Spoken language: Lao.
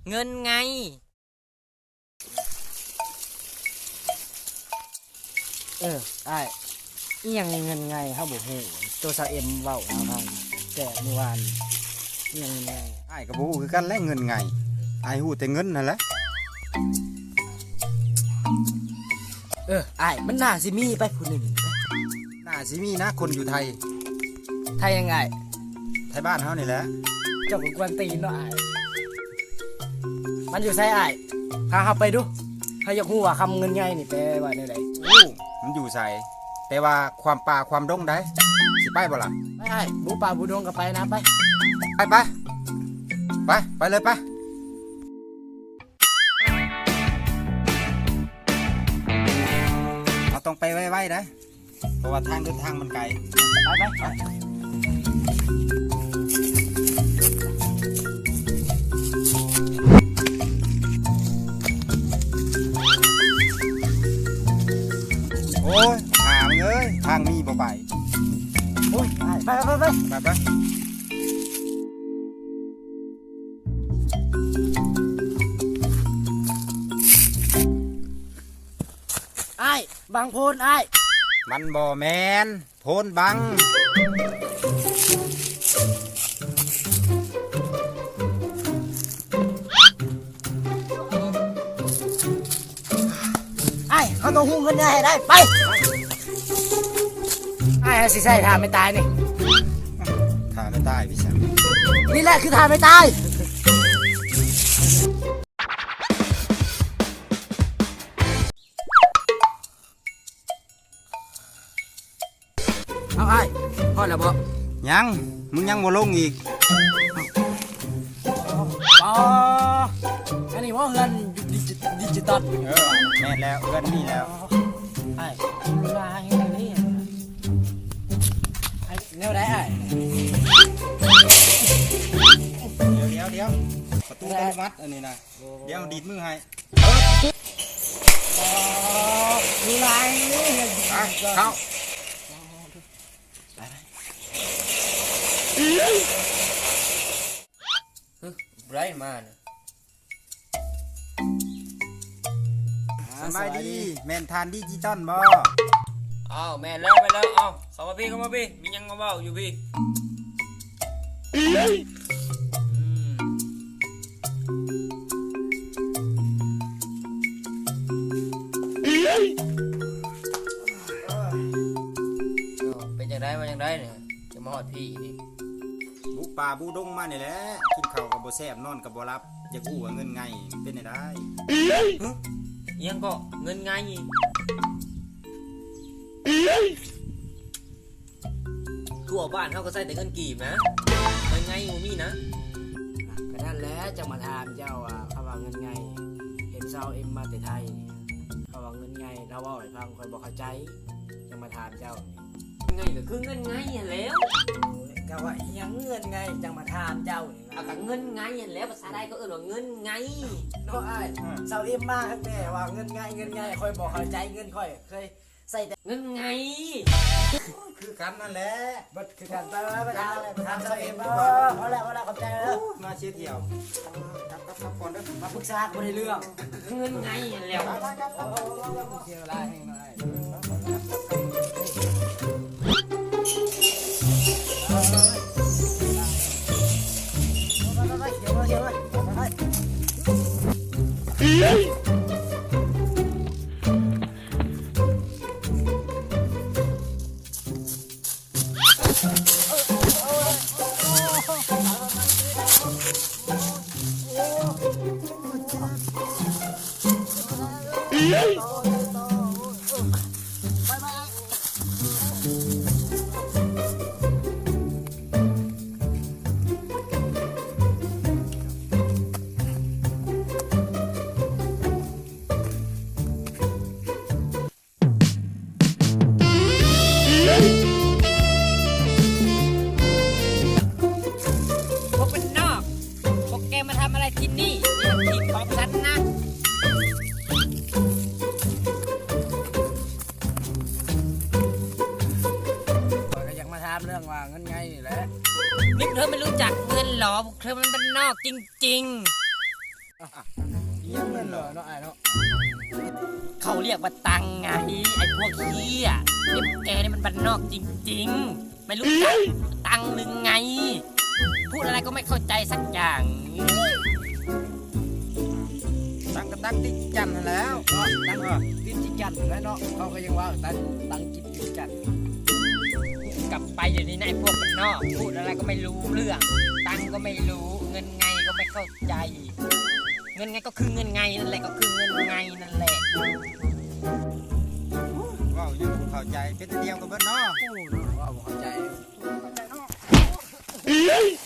ເງິນໄງ. ເອີ ອ້າຍ, ອີ່ຫຍັງເງິນໄງ ເຮົາບໍ່ຮູ້. ໂຕຊາວເອັມເວົ້າໃຫ້ຟັງແຕ່ມື້ວານ. ອີ່ຫຍັງເງິນໄງ? ອ້າຍກໍບໍ່ຮູ້ຄືກັນແຫຼະ ເງິນໄງ. ອ້າຍຮູ້ແຕ່ເງິນຫັ້ນແຫຼະ. ເອີ ອ້າຍ, ມັນໜ້າຊິມີໄປຜູ້ໜຶ່ງ. ໜ້າຊິມີນະ ຄົນຢູ່ໄທ. ໄທຫຍັງອ້າຍ? ໄທບ້ານເຮົານີ້ແຫຼະ. ເຈົ້າກໍກວນຕີນເນາະອ້າຍ. ມັນຢູ່ໃສອ້າຍ? ພາເຮົາໄປດູ. ເຮົາຢາກຮູ້ວ່າຄຳເງິນໃຫຍ່ນີ້ແປວ່າແນວໃດ? ຮູ້ ມັນຢູ່ໃສ, ແຕ່ວ່າຄວາມປ່າຄວາມດົງໃດ໋. ຊິໄປບໍ່ລະ? ໄປອ້າຍ, ບຸປ່າບຸດົງກໍໄປນະ, ໄປ. ໄປ ໄປ ໄປ ໄປເລີຍ ໄປ. ເຮົາຕ້ອງໄປໄວໆໄດ໋ ເພາະວ່າທາງເດີນທາງມັນໄກ. ໄປ ໄປ ໄປ. ໂອ້ຍ ຫາເອີຍ, ທາງມີບໍ່ໄປ. ໂອ້ຍ ໄປ ໄປ ໄປ ໄປ ໄປ. ອ້າຍ, ບັງໂພນອ້າຍ. ມັນບໍ່ແມ່ນໂພນບັງ. ອ້າຍ, ເຮົາຕ້ອງຮູ້ເງິນໃຫຍ່ໃຫ້ໄດ້. ໄປ! ອ້າຍ, ເຮົາຊິໃຊ້ທ່າແມ່ຕາຍນີ້. ທ່າແມ່ຕາຍ ພີ່ສັງ? ນີ້ແຫຼະຄືທ່າແມ່ຕາຍ. ເອົາອ້າຍ, ພໍແລ້ວບໍ່? ຍັງ, ມຶງຍັງບໍ່ລົງອີກ. ອໍ ອັນນີ້ບໍ່ເຮືອນດິຈິ ດິຈິຕອນ? ເອີ ແມ່ນແລ້ວ, ເຮືອນນີ້ແລ້ວ. ອ້າຍ, ລາຍນີ້ ອ້າຍ, ແນວໃດອ້າຍ? ດຽວ ດຽວ ດຽວ, ປະຕູອັດຕະໂນມັດອັນນີ້ນະ. ດຽວດີດມືໃຫ້. ອໍ ມີລາຍນີ້ ໄປ ເຂົ້າ. ໄປ ໄປ. ຮຶ ຜູ້ໃດມານະ? ສະບາຍດີ, ສະບາຍດີ. ແມ່ນທ່ານດິຈິຕອນບໍ່? ອ້າວ ແມ່ນແລ້ວ ແມ່ນແລ້ວ. ເອົາ ເຂົ້າມາພີ້ ເຂົ້າມາພີ້. ມີຫຍັງມາເວົ້າຢູ່ພີ້. ອືມ ເປັນຈັ່ງໃດ ມາຈັ່ງໃດນີ້ ຈະມາຮອດພີ້ນີ້? ບຸປ່າບຸດົງມານີ້ແຫຼະ, ກິນເຂົ້າກໍບໍ່ແຊບ ນອນກໍບໍ່ຫຼັບ, ຢາກຮູ້ວ່າເງິນໄງເປັນແນວໃດ? ຫຶ ອີ່ຫຍັງເກາະ ເງິນໄງ? ທົ່ວບ້ານເຮົາກໍໃຊ້ແຕ່ເງິນກີບນະ, ເງິນໄງບໍ່ມີນະ. ກໍນັ້ນແຫຼະ ຈັ່ງມາຖາມເຈົ້າວ່າ ຄຳວ່າເງິນໄງ, ເຫັນຊາວເອັມມາແຕ່ໄທ, ຄຳວ່າເງິນໄງ ລາວເວົ້າໃຫ້ຟັງ ຂ້ອຍບໍ່ເຂົ້າໃຈ, ຈັ່ງມາຖາມເຈົ້າ. ເງິນໄງກໍຄືເງິນໄງຫັ້ນແຫຼ້ວ. ກໍວ່າອີ່ຫຍັງເງິນໄງ ຈັ່ງມາຖາມເຈົ້ານີ້ນະ. ເອົາ ກໍເງິນໄງຫັ້ນແຫຼະ, ພາສາໄທເຂົາເອີ້ນວ່າເງິນໄງເນາະອ້າຍ. ອືມ ຊາວເອັມມາຕັ້ງແຕ່ວ່າເງິນໄງ ເງິນໄງ, ຂ້ອຍບໍ່ເຂົ້າໃຈ, ເງິນຂ້ອຍເຄີຍ ໃສ່ແຕ່ເງິນໄງ ຄືກັນນັ້ນແຫຼະ. ເບິດຄືກັນ. ໄປ ໄປ ໄປ ໄປ ໄປ ຖາມຊາວເອັມ. ເອີ ພໍແລ້ວ ພໍແລ້ວ ຂອບໃຈເດີ. ໂອ້ ມາເສຍທ່ຽວ. ເອີ ກັບ ກັບ ກັບກ່ອນເດີ. ມາປຶກສາກໍບໍ່ໄດ້ເລື່ອງ. ເງິນໄງຫັ້ນແຫຼະ. ໄປ ໄປ ກັບ ເອົາ ເອົາ ເອົາ ເອົາ ເສຍເວລາແຮງໜ້ອຍ. ໄປ ໄປ ໄປ ໄປ ໄປ ໄປ. ພວກບ້ານນອກ ພວກແກມາທຳອະໄລທີ່ນີ້? ທີ່ຂອງສັນນະ. ຂ້ອຍກໍຢາກມາຖາມເລື່ອງວ່າເງິນໄງນີ້ແຫຼະ. ນີ້ເທີໄມ່ຮູ້ຈັກເງິນເຫຼື? ພວກເທີມັນບ້ານນອກຈິງໆ. ອີຫຍັງແມ່ນເນາະ ເນາະອ້າຍເນາະ? ເຂົາຮຽກວ່າຕັງໄງ ໄອ້ພວກເຫ້ຍ. ນີ້ພວກແກນີ້ມັນບ້ານນອກຈິງໆ ໄມ່ຮູ້ຈັກຕັງຫຼືໄງ? ພູດອະໄລກໍໄມ່ເຂົ້າໃຈສັກຢ່າງ. ຕັງກໍຕັງຕີນຈັນຫັ້ນແຫຼ້ວເນາະ ຕັງຕີນຈີ່ຈັນຫັ້ນແຫຼະເນາະ. ເຂົາກໍຍັງວ່າຕັງ ຕັງກິນຕີນຈັນ. ກັບໄປດຽວນີ້ນະ ໄອ້ພວກບ້ານນອກ ພູດອະໄລກໍໄມ່ຮູ້ເລື່ອງ ຕັງກໍໄມ່ຮູ້ ເງິນໄງກໍໄມ່ເຂົ້າໃຈ. ເງິນໄງກໍຄືເງິນໄງນັ້ນແຫຼະ ກໍຄືເງິນໄງນັ້ນແຫຼະ. ເວົ້າຫຍັງບໍ່ເຂົ້າໃຈ ເປັນອັນດຽວກັນເບິດເນາະ. ໂອ້ ເວົ້າບໍ່ເຂົ້າໃຈ ເຂົ້າໃຈເນາະ.